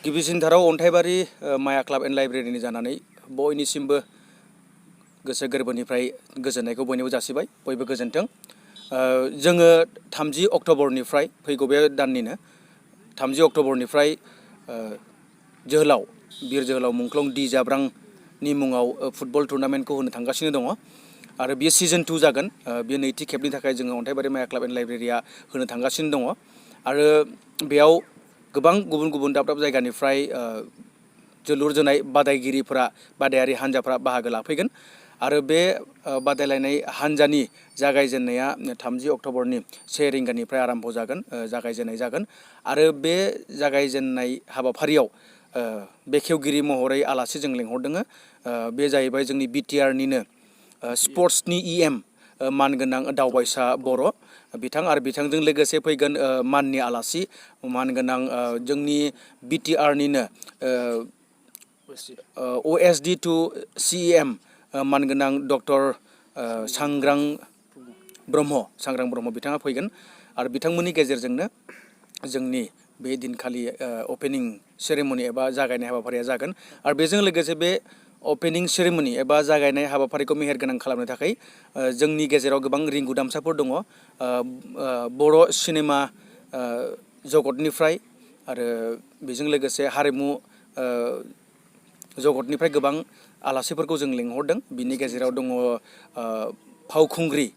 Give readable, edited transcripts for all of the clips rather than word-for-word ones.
गिबिसिनथाराव अन्थाइबारि माया club and लाइब्रेरिनि जानानै बयनिसिमबो गोसो गोरबोनिफ्राय गोजोननायखौ बयनोबो जासिबाय बयबो गोजोनथों। जोङो 30 अक्ट'बरनिफ्राय फैगौ बे दाननिनो 30 अक्ट'बरनिफ्राय जोहोलाव बिर जोहोलाव मुंख्लं डि जाब्रांनि मुङाव फुटबल टुर्नामेन्टखौ होनो थांगासिनो दङ आरो बेयो सिजन 2 जागोन। बेयो नैथि खेबनि थाखाय जोङो अन्थाइबारि माया क्लाब एन्ड लाइब्रेरिया होनो थांगासिनो दङ आरो बेयाव गोबां गुबुन गुबुन दाब दाब जायगानिफ्राय जोलुर जोनाय बादायारि हान्जाफ्रा बाहागो लाफैगोन आरो बे बादायलायनाय हान्जानि जागायजेननाया 30 अक्ट'बरनि 1 रिंगानिफ्राय आरम्भ जागोन, जागायजेननाय जागोन आरो बे जागायजेननाय हाबाफारियाव बेखेवगिरि महरै आलासि जों लेंहरदों। बे जाहैबाय जोंनि बिटिआरनिनो स्पर्ट्सनि EM मानगोनां दावबायसा बर' बिथां आरो बिथांजों लोगोसे फैगोन माननि आलासि मानगोनां जोंनि बिटिआरनिनो OSD टु CEM मानगोनां डक्टर सांग्रां ब्रह्म बिथाङा फैगोन आरो बिथांमोननि गेजेरजोंनो जोंनि बे दिनखालि अपेनिं सेरेमनि एबा जागायनाय हाबाफारिया जागोन आरो बेजों लोगोसे बे अपेनिं सेरेमनि एबा जागायनाय हाबाफारिखौ मेहेरगोनां खालामनो थाखाय जोंनि गेजेराव गोबां रिंगुदामसाफोर दङ। बर' सिनेमा जगतनिफ्राय आरो बेजों लोगोसे हारिमु जगतनिफ्राय गोबां आलासिफोरखौ जों लिंहरदों। बिनि गेजेराव दङ फावखुंग्रि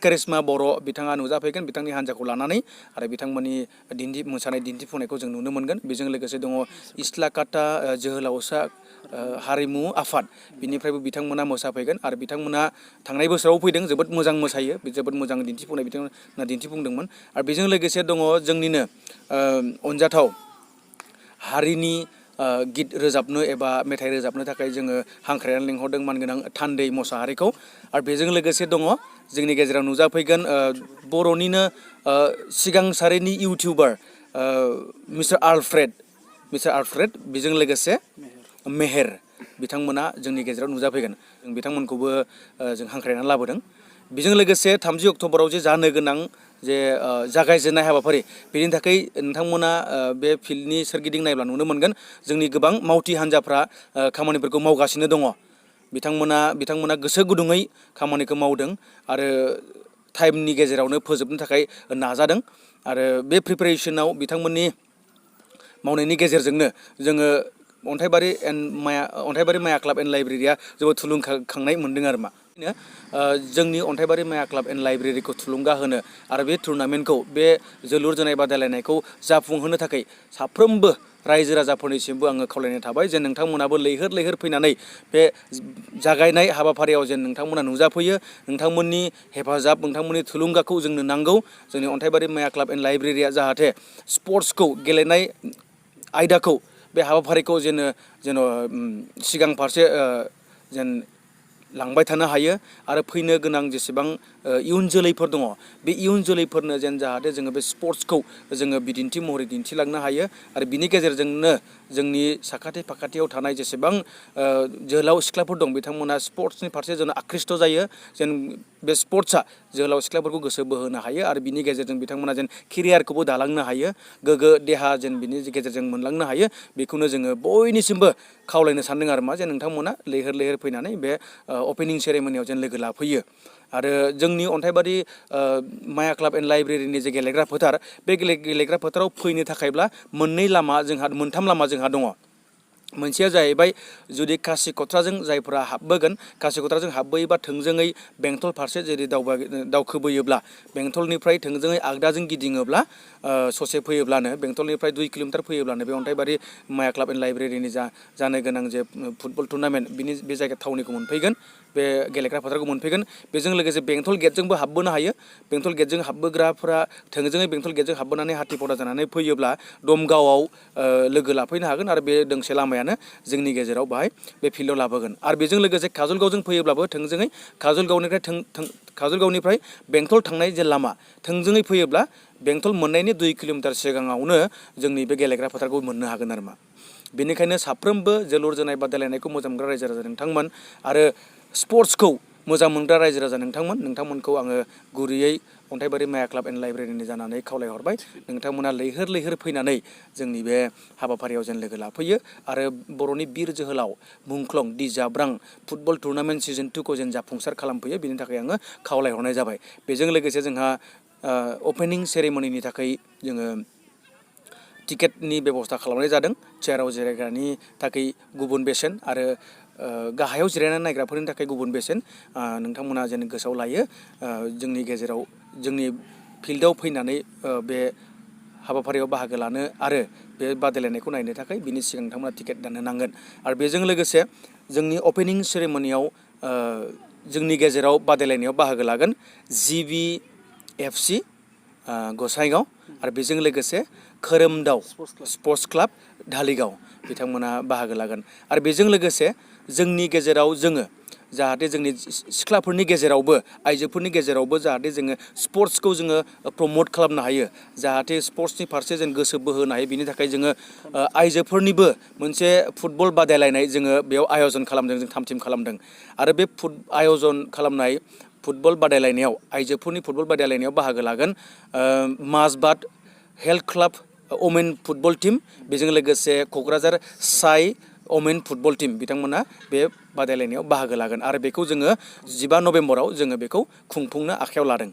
करिश्मा बर' बिथाङा नुजाफैगोन बिथांनि हान्जाखौ लानानै आरो बिथांमोननि मोसानाय दिन्थिफुंनायखौ जों नुनो मोनगोन। बेजों लोगोसे दङ इस्लाकाटा जोहोलावसा हारिमु आफाद बिनिफ्रायबो बिथांमोना मोसाफैगोन आरो बिथांमोना थांनाय बोसोराव फैदों, जोबोद मोजां मोसायो, जोबोद मोजां दिन्थिफुंनाय बिथांमोना दिन्थिफुंदोंमोन आरो बेजों लोगोसे दङ जोंनिनो अनजाथाव हारिनि गित रोजाबनो एबा मेथाइ रोजाबनो थाखाय जोङो हांख्रायनानै लिंहरदों मानगोनां थान्दै मोसाहारिखौ आरो बेजों लोगोसे दङ जोंनि गेजेराव नुजाफैगोन बर'निनो सिगां सारिनि इउटिउबार मिस्टार आलफ्रेड बेजों लोगोसे मेहेर बिथांमोना जोंनि गेजेराव नुजाफैगोन। जों बिथांमोनखौबो जों हांख्रायनानै लाबोदों। बेजों लोगोसे 30 अक्ट'बराव जे जानो गोनां जे जागायजेननाय हाबाफारि बेनि थाखाय नोंथांमोना बे फिल्डनि सोरगिदिं नायब्ला नुनो मोनगोन जोंनि गोबां मावथि हान्जाफ्रा खामानिफोरखौ मावगासिनो दङ। बिथांमोना गोसो गुदुङै खामानिखौ मावदों आरो टाइमनि गेजेरावनो फोजोबनो थाखाय नाजादों आरो बे प्रिपेरेसनाव बिथांमोननि मावनायनि गेजेरजोंनो जोङो अन्थाइबारि माया क्लाब एन्ड लाइब्रेरिया जोबोद थुलुंगाखांनाय मोनदों आरो जोंनि अन्थाइबारि माया क्लाब एन्ड लाइब्रेरिखौ थुलुंगा होनो आरो बे टुर्नामेन्टखौ बे जोलुर जोनाय बादायलायनायखौ जाफुंहोनो थाखाय साफ्रोमबो रायजो राजाफोरनिसिमबो आङो खावलायनाय थाबाय जे नोंथांमोनाबो लैहोर फैनानै बे जागायनाय हाबाफारियाव जेन नोंथांमोना नुजाफैयो। नोंथांमोननि हेफाजाब, नोंथांमोननि थुलुंगाखौ जोंनो नांगौ। जोंनि अन्थाइबारि माया क्लाब एन्ड लाइब्रेरिया जाहाथे स्पर्ट्सखौ गेलेनाय आयदाखौ बे हाबाफारिखौ जेन' सिगां फारसे जेन लांबाय थानो हायो आरो फैनो गोनां जेसेबां इयुन जोलैफोर दङ बे इयुन जोलैफोरनो जेन जाहाथे जोङो बे स्पर्ट्सखौ जोङो बिदिन्थि महरै दिन्थिलांनो हायो आरो बिनि गेजेरजोंनो जोंनि साखाथि फाखाथियाव थानाय जेसेबां जोहोलाव सिख्लाफोर दं बिथांमोना स्पर्ट्सनि फारसे जेन आकृष्ट जायो, जेन बे स्पर्ट्सआ जोहोलाव सिख्लाफोरखौ गोसो बोहोनो हायो आरो बिनि गेजेरजों बिथांमोना जेन केरियारखौबो दालांनो हायो, गोग्गो देहा जेन बिनि गेजेरजों मोनलांनो हायो। बेखौनो जोङो बयनिसिमबो खावलायनो सानदों आरो जे नोंथांमोना लैहोर फैनानै बे अपेनिं सेरेमनियाव जेन लोगो लाफैयो आरो जोंनि अन्थाइबारि माया क्लाब एन्ड लाइब्रेरिनि जे गेलेग्रा फोथार बे गेलेग्रा फोथाराव फैनो थाखायब्ला मोनथाम लामा जोंहा दङ। मोनसेया जाहैबाय जुदि कासिक'त्राजों जायफोरा हाबबोगोन, कासिक'त्राजों हाबबोयोबा थोंजोङै बेंटल फारसे जुदि दावखोबोयोब्ला बेंटलनिफ्राय थोंजोङै आगदाजों गिदिङोब्ला ससे फैयोब्लानो बेंटलनिफ्राय 2 किल'मिटार फैयोब्लानो बे अन्थाइबारि माया क्लाब एन्ड लाइब्रेरिनि जानो गोनां जे फुटबल टुर्नामेन्ट बे जायगा थावनिखौ मोनफैगोन, बे गेलेग्रा फोथारखौ मोनफैगोन। बेजों लोगोसे बेंटल गेटजोंबो हाबबोनो हायो। बेंटल गेटजों हाबबोग्राफोरा थोंजोङै बेंटल गेटजों हाबबोनानै हाथिपटा जानानै फैयोब्ला दमगावआव लोगो लाफैनो हागोन आरो बे दोंसे लामायानो जोंनि गेजेराव बाहाय बे फिल्डआव लाबोगोन आरो बेजों लोगोसे काजलगावजों फैयोब्लाबो थोंजोङै काजलगावनिफ्राय बेंटल थांनाय जे लामा थोंजोङै फैयोब्ला बेंटल मोननायनि 2 किल'मिटार सिगाङावनो जोंनि बे गेलेग्रा फोथारखौ मोननो हागोन आरो बेनिखायनो साफ्रोमबो जोलुर जोनाय बादायलायनायखौ मोजां मोनग्रा रायजो राजा नोंथांमोन आरो स्पर्ट्सखौ मोजां मोनग्रा रायजो राजा नोंथांमोनखौ आङो गुरैयै अन्थाइबारि माया क्लाब एन्ड लाइब्रेरिनि जानानै खावलायहरबाय नोंथांमोना लैहोर लैहोर फैनानै जोंनि बे हाबाफारियाव जेन लोगो लाफैयो आरो बर'नि बिर जोहोलाव मुंख्लं दि जाब्रां फुटबल टुर्नामेन्ट सिजन 2 खौ जेन जाफुंसार खालामफैयो बिनि थाखाय आङो खावलायहरनाय जाबाय। बेजों लोगोसे जोंहा अपेनिं सेरेमनिनि थाखाय जोङो टिकेटनि बेबस्था खालामनाय जादों। चेयाराव जिरायग्रानि थाखाय गुबुन बेसेन आरो गाहायाव जिरायनानै नायग्राफोरनि थाखाय गुबुन बेसेन नोंथांमोना जेन गोसोआव लायो। जोंनि गेजेराव जोंनि फिल्डआव फैनानै बे हाबाफारियाव बाहागो लानो आरो बे बादायलायनायखौ नायनो थाखाय बिनि सिगां नोंथांमोना टिकेट दाननो नांगोन। आरो बेजों लोगोसे जोंनि अपेनिं सेरेमनियाव जोंनि गेजेराव बादायलायनायाव बाहागो लागोन GBFC गसाइगाव आरो बेजों लोगोसे खोरोमदाव स्पर्ट्स क्लाब धालिगाव बिथांमोना बाहागो लागोन। आरो बेजों लोगोसे जोंनि गेजेराव जोङो जाहाथे जोंनि सिख्लाफोरनि गेजेरावबो आइजोफोरनि गेजेरावबो जाहाथे जोङो स्पर्ट्सखौ जोङो प्रमोट खालामनो हायो जाहाथे स्पर्ट्सनि फारसे जों गोसो बोहोनो हायो बिनि थाखाय जोङो आइजोफोरनिबो मोनसे फुटबल बादायलायनाय जोङो बेयाव आयजन खालामदों जों थाम थिम खालामदों। आरो बे आयजन खालामनाय फुटबल बादायलायनायाव आइजोफोरनि फुटबल बादायलायनायाव बाहागो लागोन माजबाद health club women football team बेजों लोगोसे क'क्राझार साइ वमेन फुटबल टीम बिथांमोना बे बादायलायनायाव बाहागो लागोन आरो बेखौ जोङो 15 नभेम्बराव जोङो बेखौ खुंफुंनो आखायाव लादों।